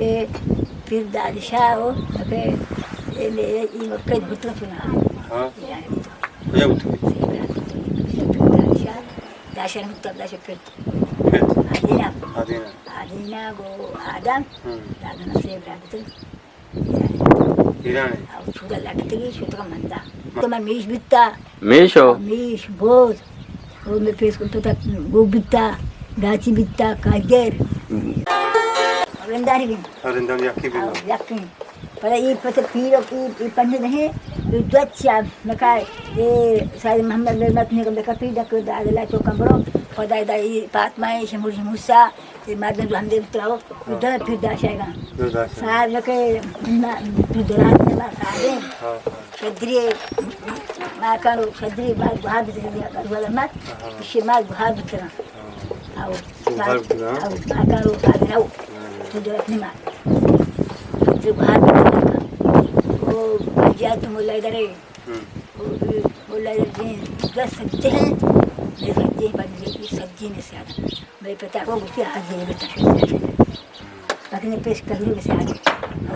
اے پیر دادشاہ ہو، اے، اے، اے مکہ بوتگ چنا۔ ہاں۔ ایران بوتگ۔ کجا بوتگ؟ ایران بوتگ۔ پیر دادشاہ، داشر بوتگ، داشر پت۔ پت؟ آدینہ۔ آدینہ۔ آدینہ گو آدم۔ ہم۔ آدم سے برات بوتگ۔ ایران۔ ایران۔ او چودا لٹتگی، شتگ مندا۔ تو من میش بیتا۔ میش ہو؟ میش، بوز۔ او مئے پیسکو پتا گوک بیتا، گاچی بیتا، کاجگر۔ رندانی بی۔ رندانی یکی بی۔ او، یکی۔ پر ای پت پیر و ای، ای پنج نہیں، ای دو چا مکا، ای سید محمد نعمت نے کم دکا پیر دک دادلا چو کمبرو، خدا دا ای فاطمہ، ای شموری موسی، ای مردم جو ہم دے بتراو، ای دو پیر داشا گا۔ دو داشا۔ سال مکے، نا، تو درات نے با سادے۔ ہاں، ہاں۔ شدری، ما کانو شدری ما گوہار بترا، گھر والا مات، ہاں۔ اشی ما گوہار بترا۔ ہاں۔ او، گوہار بترا۔ او، ما کانو گوہار بترا۔ ہاں۔ تو درات نما۔ تو گوہار بترا۔ او، جا تو مولا درے۔ ہم۔ او، مولا درے، دس سجے ہیں۔ دس سجے ہیں، بندے کی سجے میں سے آدم۔ میں پتا کو گوشتی آج یہ بیٹا۔ پتہ نہیں پیش کرو میں سے آدم۔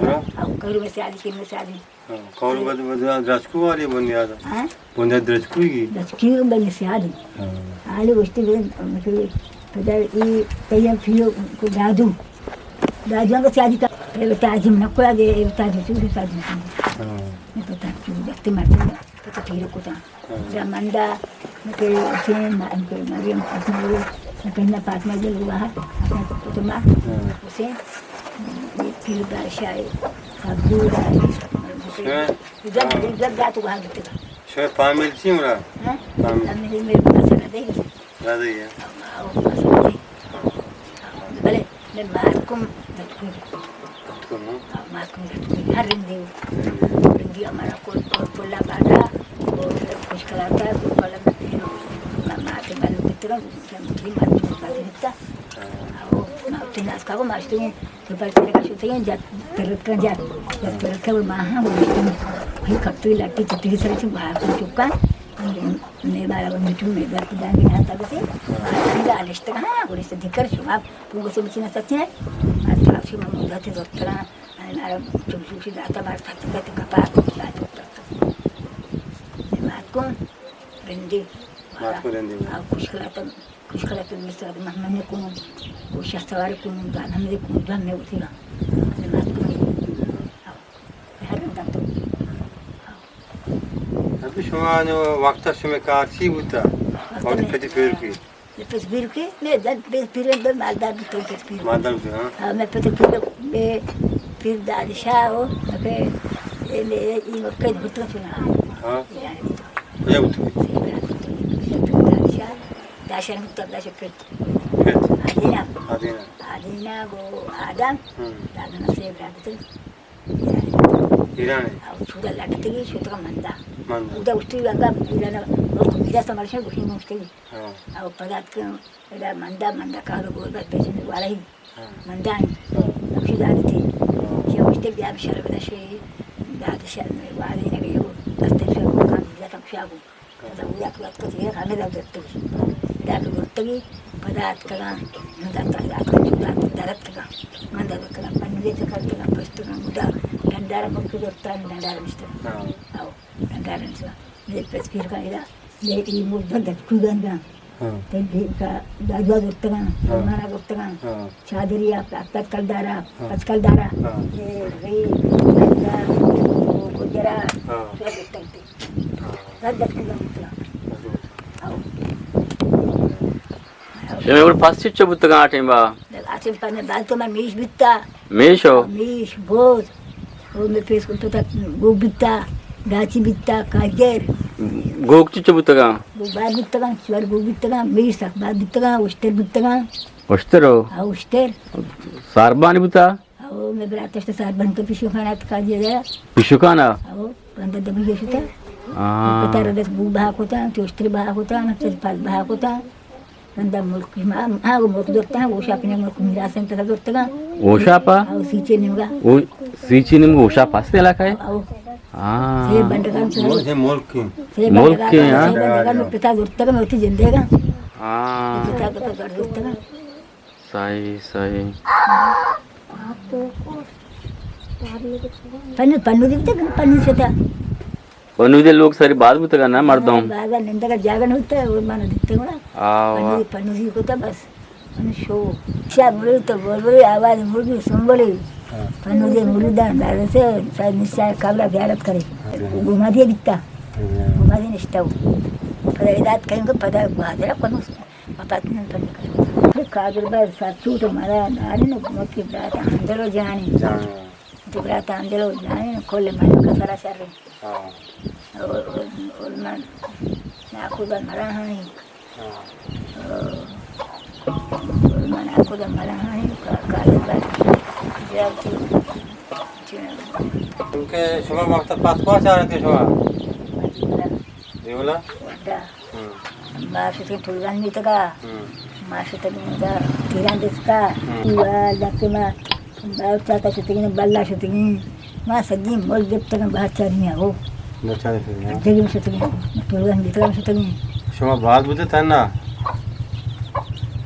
ہاں۔ او، کرو میں سے آدم، کہ میں سے آدم۔ ہاں، کور بد-، بد-، درچکو والی بنیاد۔ ہاں؟ بنیاد درچکو کی؟ درچکی بنی سیادی۔ ہاں۔ آلی گوشتی بن، مطلب، پدا ای تیم پیو کو دادو۔ دادو انگا سیادی کا، اے تعظیم نہ کولا دے، اے تعظیم چوری تعظیم۔ ہاں۔ میں پتا چوری جاتے مرتے، پتا پیرو کو تا۔ ہاں۔ یا مندا، مطلب، حسین، ما-، مطلب، مریم، فاطمہ، مطلب، فاطمہ جل ہوا ہے، اپنا تو ما، ہاں۔ حسین، یہ پیر بادشاہ ہے، عبداللہ ہے، ہاں۔ زد، ہاں۔ زد دات وہاں بتگا۔ شما فامیل چی مرا؟ ہاں؟ فامیل۔ فامیل میرے پاس نہ دے۔ نہ دے۔ ہاں، وہ پاس نہ دے۔ بلے، میں ماتکم درچکو۔ درچکو، ہاں۔ ہاں، ماتکم درچکو۔ ہر رندی۔ رندی ہمارا کل، کل، کلا بادا، وہ خوش کلاتا، وہ کلا میں پھر، میں ماتے بلو بتگا، بھی ماتکم بلو بتا۔ ہاں۔ وہ ماتے ناس کا وہ ماشتے تو پر ترکا شتگیں، جت ترکا جت، جت ترکا و ماہاں گوشتن، ہی کپتوی لٹی چتگی سر چون بہا کو چکا، نے بارا میٹو میں در کدان گنا تا گسے، آنگا نشتگا، ہاں، گوشت دکر شما، تو گسے بچی نہ سچے، آج کافی من مدت دکترا، مارا چوشی داتا، مارا تھتی کپا، مات کو رندی، مات کو رندی۔ آ، خوش کلاتا۔ کچھ خلق میں سر من، من کو، وہ شستوار کو، دان ہم کو، دان میں اٹھی نا۔ میں بات کو، ہر دم تو۔ ابھی شما جو وقت شما کار چی بوتا؟ وقت وقت میں پتی پیر کی؟ یہ پتی پیر کی، میں دن پتی پیر، میں مالدار بھی تو پتی پیر۔ مالدار بھی، ہاں۔ ہاں، میں پتی پیر، میں پیر دادشاہ ہو، میں، یہ، یہ، یہ مکہ ہوتا سنا۔ ہاں۔ یہ بوتا۔ داشر بوتگ، داشر پت۔ پت۔ آدینہ۔ آدینہ۔ آدینہ گو آدم۔ ہم۔ آدم سے برات بوتگ۔ ایران۔ ایران۔ او چودا لٹتگی، شتگ مندا۔ مندا۔ اودا اشتگی اگا ایران، ملک میرا سمرشن گوشی مشتگی۔ ہاں۔ او پدا اتکن، ادا مندا، مندا کارو گور بس پیسے میں والا ہی۔ ہاں۔ مندان۔ ہاں۔ نقشی داری تھی۔ ہاں۔ چه مشتگی بیا بشار بدا شی، داد شر میں والا ہی نگیو، دست شر کو کام دیا تم شاگو۔ ہاں۔ تو ودا تو اتکو تھی، ہمیں داد درتگی۔ ہاں۔ داد درتگی، پدا اتکگا، من داد تک اتکگا، چودا درتگا۔ من داد تکگا، پنجے تکگا، پشتگا، مدا ڈنڈارا ملکی درتان، ڈنڈارا مشتگا۔ ہاں۔ او، ڈنڈارا مشتگا۔ میرے پس پھر کا ادا، میرے ای مول بند کوئی گنگا۔ ہاں۔ تئی دیمکا دادوا زرتگاں، ہاں۔ سلمانا زرتگاں، ہاں۔ چادری ءَ، پتکل دار ءَ، ہاں۔ پتکل دار ءَ، ہاں۔ اے، ری، گجرا، ہاں۔ سب زرتگ تے۔ ہاں۔ سب زرتگ تے۔ ہاں۔ شمے گڑا پس چچو بوتگاں آ ٹائم با؟ آ ٹائم پہ مئے بال تو من میش بیتا۔ میش ہو؟ میش، بوز۔ او مئے پیسکو پتا گوک بیتا، گاچی بیتا، کاجگر۔ گوک چچو بوتگاں؟ گوک باز بوتگاں، چوار گوک بوتگاں، میش سک باز بوتگاں، اشتر بوتگاں۔ اشتر ہو؟ ہاں، اشتر۔ ساربانی بوتا؟ او مئے برات اشتر ساربان تو پیشوکان ات کاجی دیا۔ پیشوکان ءَ؟ او، بندہ دبی شتا۔ ہاں۔ پتا رد گوک بہا کتا، تو اشتر بہا کتا، مچھر پال بہا کتا۔ رندا ملک، ما، آ، ملک زرتاں، اوشاپ نے ملک میراث انت زرتگاں۔ اوشاپ ءَ؟ او سیچے نیمگا۔ او سیچے نیمگا اوشاپ ہست علاقہ ہے؟ او۔ ہاں۔ سے بندگان سے۔ سے ملک۔ سے ملک بندگان، ہاں۔ سے بندگان پتا زرتگا، میں اٹھی زندگا۔ ہاں۔ پتا تو زرتگا۔ صحیح، صحیح۔ پنو، پنو دیتے، پنو شتا۔ پنو دے لوگ ساری باز بوتگا نا مردم۔ بازا نندگا جاگہ نہ بوتا، وہ مانا دیتے گڑا۔ آ، پنو واہ۔ پنو دی کوتا بس۔ پنو شو۔ شا بولے تو بول بولے، آواز مرگی سنبولے۔ ہاں۔ پنو دے مریدان دارے سے، سا نشا قبلہ زیارت کرے۔ ہاں۔ گما دے بیتا۔ ہاں۔ گما دے نشتا ہو۔ پدا ادات کہیں گے، پدا گوادرا کنو۔ مپت من پنو کرے۔ قادر بار ساتو تو مارا نارے نو، مکی برات اندرو جانی۔ جان۔ تو برات اندرو جانی، کل ملک سرا شر۔ ہاں۔ اور، اور، اور من ناکو بر مرا ہاں۔ ہاں۔ اور، اور من ناکو بر مرا ہاں، کا-، کالے بر۔ چونکہ شما وقت پات کو چارتے شما؟ دیولا؟ ودا۔ ہم۔ ما شتگیں پلگان میتگا۔ ہم۔ ما شتگیں ادا تیران دسکا۔ ہم۔ دیوال دکے ما باور چاتا شتگیں، بلا شتگیں۔ ما سجی مل گپتگیں بہت چاری ہو۔ بہت چاری شتگیں، ہاں۔ جگی شتگیں۔ پلگان میتگا شتگیں۔ شما باز بوتے تھا نا؟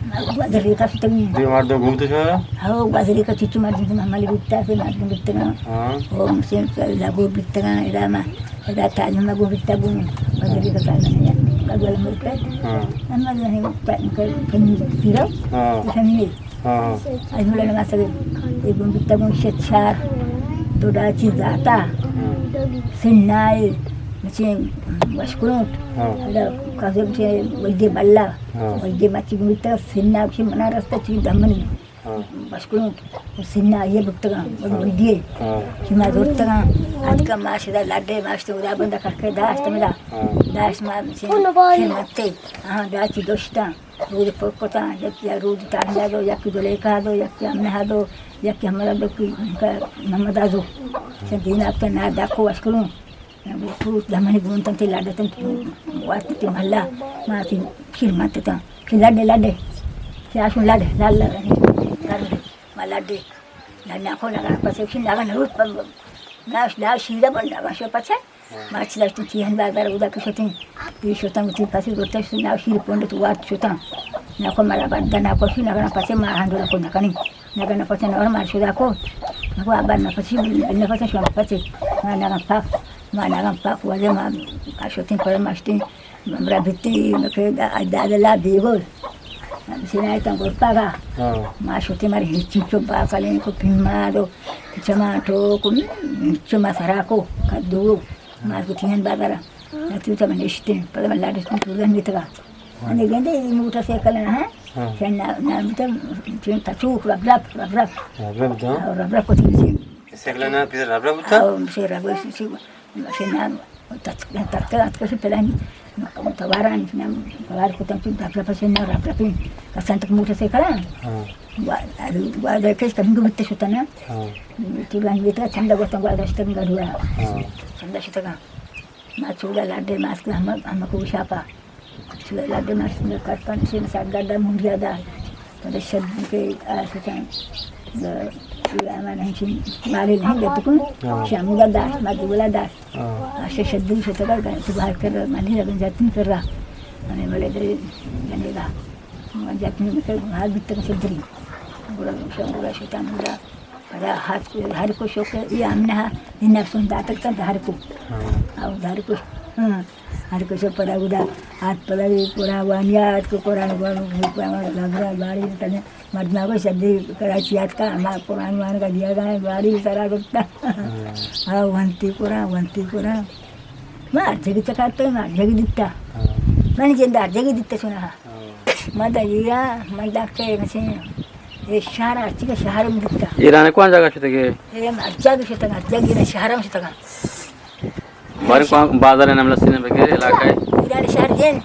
ما گوادر ریکا شتگیں۔ دیوار دو گوتے شما؟ ہاں، گوادر ریکا چچو مردم تو محمل بیتا سے مردم بیتگا۔ ہاں۔ او مسلم لگو بیتگا، ادا ما ادا تاج محل گوں بیتا گوں، بزری کا تاج محل، بزر ملک ہے۔ ہاں۔ ہم نہیں تا کہ پنی پیرو، ہاں۔ پنی۔ ہاں۔ اج ملے نماز سگے، یہ گوں بیتا گوں شت چار، تو ڈاچی داتا، ہاں۔ سنائے، مچے وشکروٹ، ہاں۔ ادا کازم چے وجے بلا، ہاں۔ وجے مچی گوں بیتا سنا چے منا رستا چی دمنی۔ ہاں۔ بشکلوں، سنا یہ بکتگاں، ہاں۔ بندیے۔ ہاں۔ کہ ما زرتگاں، اتکا ما شدا لڈے، ما شدا ادا بندہ کرکے داشت مدا۔ ہاں۔ داشت ما شے، شے متے، ہاں، داچی دوشتاں، رود پکتاں، یک یا رود تاندا دو، یک دلیکا دو، یک امنہ دو، یک ہمرا دو کی، کا نمدا دو۔ شے دینا اتکا نا داکو بشکلوں۔ تو دمانی گون تن تی لاڈ تن وات تی ملا ما تی شیر مات تن کہ لاڈ لاڈ کہ آشون لاڈ لاڈ لاڈ ما لاڈ لاڈ نہ کو نہ پچے کہ نہ نہ روت پم نہ نہ شیر بن نہ شو پچے ما چلا تو تی ہن بازار ادا کہ شتیں تی شتن تی پسی گوتش نہ شیر پونڈ تو وات شتن نہ کو ملا بد نہ کو شو نہ پچے ما ہندو کو نہ کنی نہ نہ پچے نہ مار شدا کو نہ کو ابا نہ پچے نہ پچے شو پچے نہ نہ پاک ما نگم پاک وجہ ما آشوتیں پر مشتیں ممرا بیتیں مکہ دا-، داد لا بیگل۔ سنائتاں گرپاگا۔ ہاں۔ ما شوتیں مر ہچی چو باکلیں کو پیما دو چما ٹوکو چما سراکو کدو ما کو تین بازارا۔ نتو چما نشتیں پر ما لاڈشتیں تو گن بیتگا۔ ہاں۔ انے گندے موٹر سائیکل نہ ہے۔ ہاں۔ چنا نام تو چن تچوک رب رب رب رب۔ رب رب دا۔ رب رب کو تین سین۔ سیکل نام پیسر رب رب بوتا؟ او، سے رب رب سے، سے، سے نام تت-، تت-، تت-، کسی پلانی، توارانی نام توار کتن چون رب رب سے نام رب رب۔ کسان تک موٹر سائیکل ہاں؟ ہاں۔ وا-، وا-، کس کمی کو بیتے شتا نا؟ ہاں۔ تو لانی بیتا چند گوتن گوا داشتن گڑوا۔ ہاں۔ چند شتگا۔ ما چودا لاڈے ماسک ہم، ہم کو شاپا۔ چودا لاڈے ماسک میں کر پن سے مسا گڈا منڈیا دا۔ پدا شد کے آسکان۔ یہ امان ہنچین مالے نہیں جتکون۔ ہاں۔ شامو دا داس، ما دولا داس۔ ہاں۔ آشے شدی شتگا گا، تو باہر کر، مالی لگن جاتن کر رہا۔ ہمیں بلے درے جنے دا۔ ما جاتن کر، باہر بیتن شدری۔ گڑا شام گڑا شتان گڑا۔ پدا ہر، ہر کو شوق، یہ ہم نہ، یہ نفسون داتک تا ہر کو۔ ہاں۔ اور ہر کو، ہاں، ہر کو شوق پدا گدا، ہاتھ پدا بھی قرآن وانیا، ہاتھ کو قرآن وان، قرآن لگا، باری تنے، مردم کو شدی کراچی آت کا، ہما قرآن وان کا دیا گا، باری سرا گتا۔ ہاں۔ ہاں، وانتی قرآن، وانتی قرآن۔ ما ہر جگہ چکاتے، ما ہر جگہ دیتا۔ ہاں۔ من جند ہر جگہ دیتا سنا۔ ہاں۔ من دا یہ، من دا کے، مثلاً، اے شہر ءَ، ہرچی کہ شہر ءَ من دیتا۔ ایران ءَ کون جاگہ شتگ ئے؟ اے ہم ہر جاگہ شتگ، ہر جاگہ ایران شہر ءَ ہم شتگ۔ باریں کون بازار ءَ نام لسی نہ بگر علاقہ ءَ؟ ایران شہر جند۔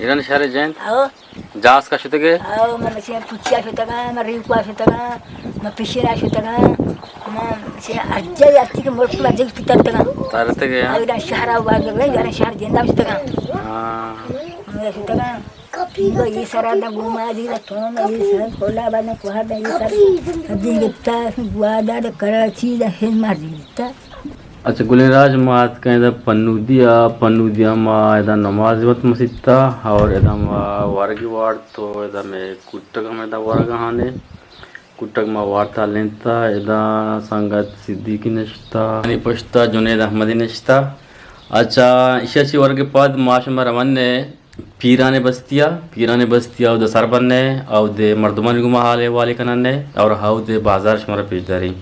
ایران شہر جند؟ آؤ۔ جاس کا شتگ ئے؟ آؤ، من مچے پچیا شتگ، من ریکوا شتگ، من پشیرا شتگ، من مچے ہر جاگہ ہرچی کہ ملک ءَ ہر جاگہ ترتگ۔ ترتگ ئے؟ آؤ، ایران شہر ءَ، ایران شہر جند ءَ ہم شتگ۔ ہاں۔ من شتگ۔ یہ سرا دا گوما دی دا تون، یہ سر کولا با دا کوہا دا، یہ سر دین گپتا، گوادا دا کراچی دا ہن مار دین گپتا۔ اچھا گلیں راج، ما اتکیں ادا پنودی ءَ، پنودی ءَ ما ادا نماز وت مسیت ءَ اور ادا ما ورگی وارت تو ادا مئے کٹگ ہم ادا ورگ ہانے۔ کٹک ما وارتا لینتا، ادا سنگت صدیقی نشتا، آنی پشتا جنید احمدی نشتا۔ اچھا، ایشی چی ورگ پد ما شما رونے پیران بستیا، پیران بستیا او دے سر بنے، او دے مردمانی گما حال احوال کننے، اور او دے بازار شما را پیش داری۔